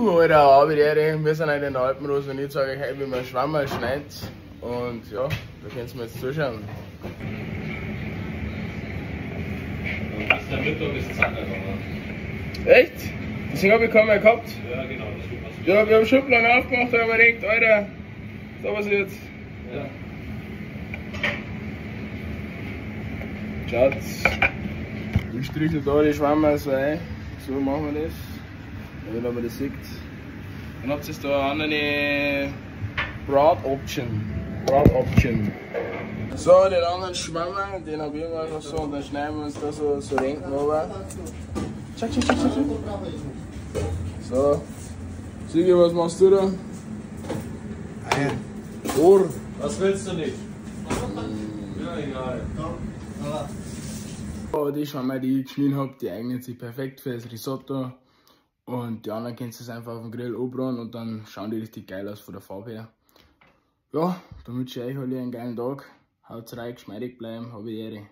Alter, habe die Ehre. Wir sind heute in der Alpenrose und ich zeige euch heute, wie man Schwammerl schneidet. Und ja, da könnt ihr mir jetzt zuschauen. Und bis der Mittag ist Zander gegangen. Echt? Deswegen habe ich keinen mehr gehabt. Ja, genau, deswegen hast du. Ja, wir haben Schubladen aufgemacht, da haben wir gedacht, Alter, da was jetzt. Ja. Schaut's. Ich strichel da die Schwammerl so ein. So machen wir das. Damit man das sieht. Dann habt ihr da eine andere Brat Option. Brat Option. So, den anderen Schwammerl, den hab ich immer noch so und dann schneiden wir uns da so Renken runter. Tschack, tschack, tschack, tschack. So. Sigi, was machst du da? Eier. Ohr. Was willst du nicht? Ja, egal. Oh, die Schwammerl, die ich geschnitten hab, die eignen sich perfekt für das Risotto. Und die anderen könnt ihr es einfach auf dem Grill anbraten und dann schauen die richtig geil aus von der Farbe her. Ja, dann wünsche ich euch alle einen geilen Tag. Haut rein, geschmeidig bleiben, hab ich Ehre.